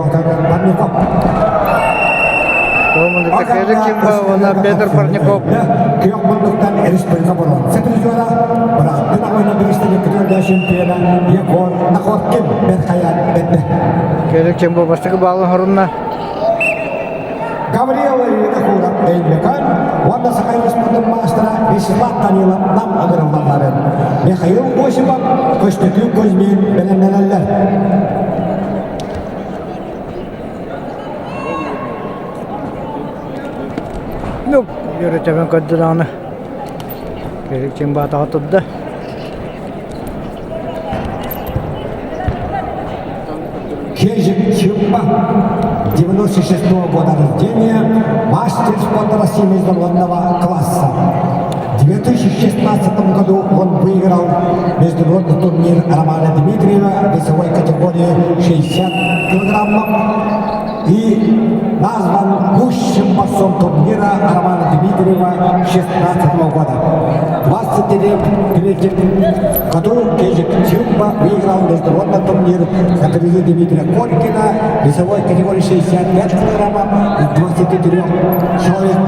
Петр Парников. Команда Кимба уонна Петр Парников. Күөх муннуктан республика боруонса призера, бырааттын аҕайна биристини күтүрдэ чемпиона Егор Находкин Берхаян бетте. Келик Чембо бастакы баалын хорунна. Гавриила Винокуров Өймөкөн уонна Саха Республикатын маастара Вячеслав Данилов Нам ыҥырыллалларын Михаил Осипов, Көстөкүүн Кузьмин бэлэмнэнэллэр. Ну, үөрэтэмэн көрдө даҕаны. Келик Чембо атаҕа турда. Кежик Чимба, 96 года рождения, мастер спорта России международного класса. В 2016 году он выиграл международный турнир Романа Дмитриева в весовой категории 60 килограммов и назван лучшим борцом турнира Романа Дмитриева 2016 года. В 2023 году Кежик Чимба выиграл международный турнир на призы Дмитрия Коркина весовой категории 65 килограммов из 23 человек.